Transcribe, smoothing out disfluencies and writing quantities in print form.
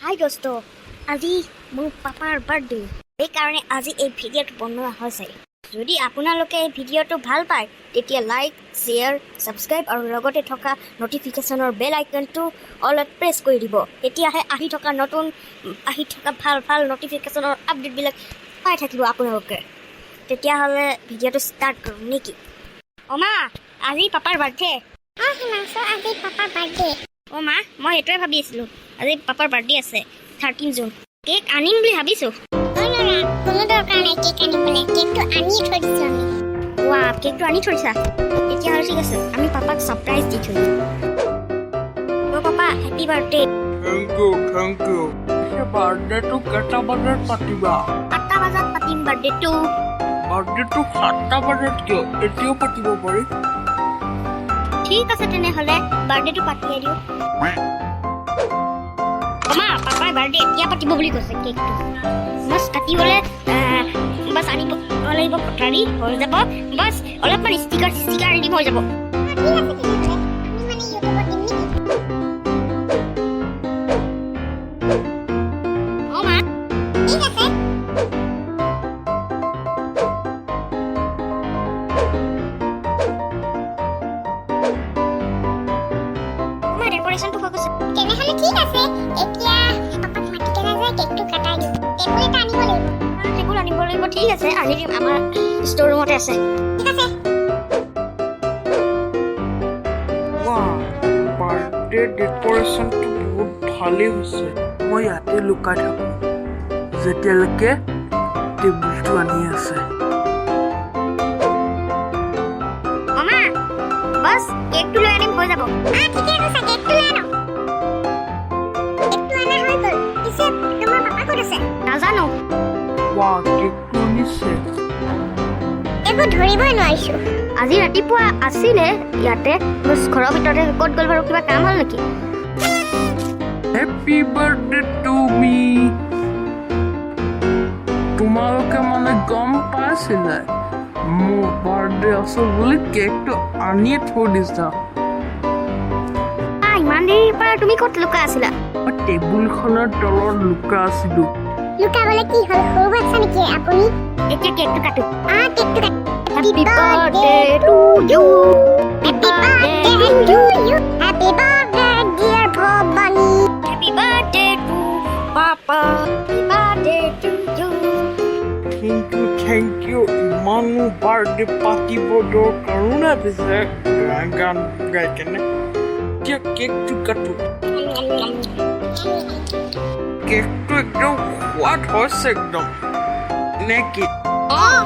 হাই দোস্ত, আজি মোৰ পাপাৰ বাৰ্থডে। সেইকাৰণে আজি এই ভিডিঅ'টো বনোৱা হৈছে। যদি আপোনালোকে এই ভিডিঅ'টো ভাল পায়, তেতিয়া লাইক, শ্বেয়াৰ, ছাবস্ক্ৰাইব আৰু লগতে থকা ন'টিফিকেশ্যনৰ বেল আইকনটো অলত প্ৰেছ কৰি দিব। তেতিয়াহে আহি থকা নতুন আহি থকা ভাল ভাল ন'টিফিকেশ্যনৰ আপডেটবিলাক পাই থাকিব আপোনালোকে। তেতিয়াহ'লে ভিডিঅ'টো ষ্টাৰ্ট কৰোঁ নেকি? অ' মা, আজি পাপাৰ বাৰ্থডে। অ হিমাংশু, আজি পাপাৰ বাৰ্থডে। অ' মা, মই সেইটোৱে ভাবি আছিলোঁ। আজি পাপাৰ বাৰ্থডে আছে, 13 জুন। কেক আনিম বুলি ভাবিছোঁ। অ ল'ৰা, কোনো দৰকাৰ নাই কেক আনিবলৈ। কেকটো আনিয়ে থৈ দিছোঁ আমি। ৱা, কেকটো আনি থৈছা? তেতিয়াহ'লে ঠিক আছে, আমি পাপাক ছাৰপ্ৰাইজ দি থৈ দিম। অ' papa, happy birthday. Thank you, thank you. পিছে বাৰ্থডেটো কেইটা বজাত পাতিবা? 7টা বজাত পাতিম বাৰ্থডেটো। বাৰ্থডেটো 7টা বজাত কিয়? এতিয়াও পাতিব পাৰি। ঠিক আছে, তেনেহ'লে বাৰ্থডেটো পাতিয়ে দিওঁ। অ' মা, পাপাই বাৰ্থডে এতিয়া পাতিব বুলি কৈছে। কেকটো বাছ কাটিবলৈ বাছ আনিব লাগিব কটাৰী, হৈ যাব। বাছ অলপমান ষ্টিকাৰ চিষ্টিকাৰ আনি দিম, হৈ যাব। অ, ঠিক আছে তেনেহ'লে। আমি মানে ইউটিউবত দিম নেকি? অ' মা। ঠিক আছে। মা, ডেক'ৰেশ্যনটো হৈ গৈছে। তেনেহ'লে ঠিক আছে। এতিয়া পাপাক মাতি কেনে যায় কেকটো কটাই দিওঁ। টেবুল এটা আনিব লাগিব। টেবুল আনিব লাগিব। ঠিক আছে, আনি দিম। আমাৰ ষ্ট'ৰ ৰুমতে আছে। ঠিক আছে। বাহ, বাৰ্থডে ডেক'ৰেশ্যনটো বহুত ভালেই হৈছে। মই ইয়াতে লুকাই থাকোঁ যেতিয়ালৈকে টেবুলটো আনি আছে। অ' মা, বাছ কেকটো লৈ আনিম, হৈ যাব। ঠিকে কৈছা, কেকটো লৈ আনক। কেকটো অনা হৈ গ'ল। পিছে তোমাৰ পাপা ক'ত আছে? নাজানো। বাহ, কেকটো আনিছে। একো ধৰিবই নোৱাৰিছো। আজি ৰাতিপুৱা আছিলে ইয়াতে, বাছ ঘৰৰ ভিতৰতে। ক'ত গ'ল বাৰু? কিবা কাম হ'ল নেকি? Happy birthday to me. তোমালোকে মানে গম পাইছিলে মোৰ বাৰ্থডে আছে বুলি, কেকটো আনিয়ে থৈ দিছা। ইমান দেৰিৰ পৰা তুমি ক'ত লুকাই আছিলা? মই টেবুলখনৰ তলত লুকাই আছিলো। লুকাবলৈ কি হ'ল, সৰু বাচ্ছা নেকি আপুনি? এতিয়া কেকটো কাটো। কেকটো কাট। Happy birthday to you. Happy birthday to you. Happy birthday, dear Bhabani. Happy birthday to papa. Happy birthday to you. Thank you, thank you. ইমানো বাৰ্থডে পাতিব দৰকাৰো নাই। পিছে গান গান গাই কেনে এতিয়া কেকটো কাটো। কেকটো একদম সোৱাদ হৈছে একদম, নে কি? অঁ।